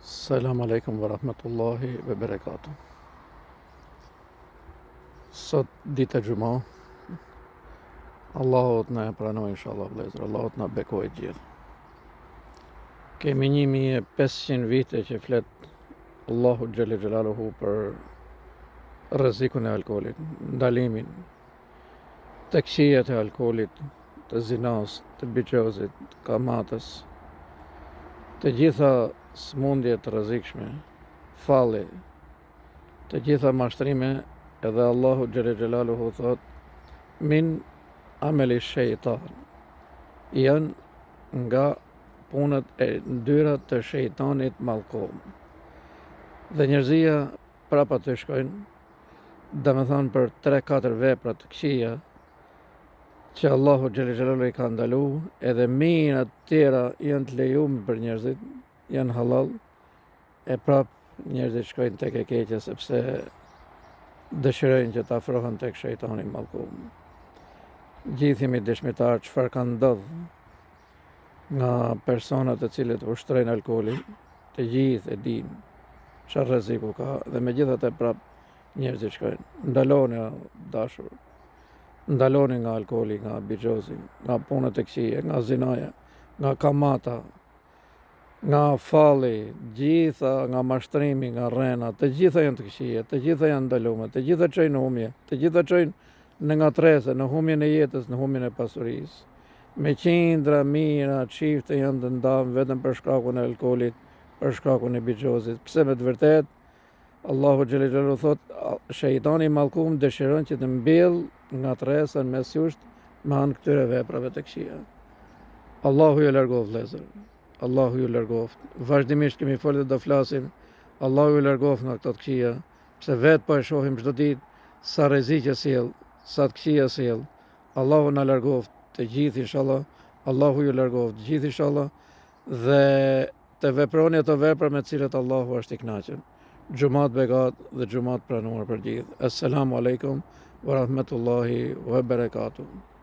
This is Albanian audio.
Selam alejkum ve rahmetullahi ve berekatu. Sot ditë e xhuma. Allahu të na e pranojë inshallah vëllezër, Allahu të na bekojë të gjithë. Kemi 1500 vite që flet Allahu xhele xhelaluhu për rrezikun e alkoolit, ndalimin, Të këqijat e alkoolit, të zinas, të bixhozit, të kamatës, të gjitha sëmundjet të rrezikshme, falli, të gjitha mashtrime edhe Allahu xhele xhelaluhu thotë min ameli shejtan janë nga punët e ndyra të shejtanit mallkum. Dhe njerëzia prapë aty shkojnë Domethënë për 3-4 vepra të këqija që Allahu xhele xhelaluhu i ka ndalu, edhe mijëra të tjera janë të lejume për njerëzit, janë hallall, e prap njerëzit shkojnë tek e keqja sepse dëshirojnë që të afrohen tek shejtani i mallkum. Gjithë jemi dëshmitarë çfarë ka ndodh nga personat të cilët ushtrojnë alkoolin, të gjithë e dinë çfarë rreziku ka dhe megjithatë prap njerëzit shkojnë. Ndaloni dashur. Ndaloni nga alkooli, nga bixhozi, nga punët e këqija, nga zinaja, nga kamata, nga falli, gjitha, nga mashtrimi, nga rrena, të gjitha janë të këqija, të gjitha janë ndalume, të gjitha çojnë në humje, të gjitha çojnë në ngatërresa, në humjen e jetës, në humjen e pasurisë. Me qindra mijëra çifte janë të ndamë vetëm për shkakun e alkoolit, për shkakun e bixhozit. Pse me të vërtetë Allahu xhele xhelaluhu thotë shejtani i mallkum dëshiron që të mbjell ngatërresa në mes jush me anë këtyre veprave të këqija. Allahu ju largoftë vëllezër. Allahu ju largoftë. Vazhdimisht kemi folë dhe do flasim. Allahu ju largoftë nga këto të këqija, pse vetë po e shohim çdo ditë sa rreziqe sjell, sa të këqija sjell. Allahu na largoftë të gjithë inshallah. Allahu ju largoftë të gjithë inshallah dhe të veproni ato vepra me të cilat Allahu është i kënaqur. Xhuma të begatë dhe xhuma të pranuar për gjithë. Esselamu alejkum wa rahmetullahi wa barakatuh.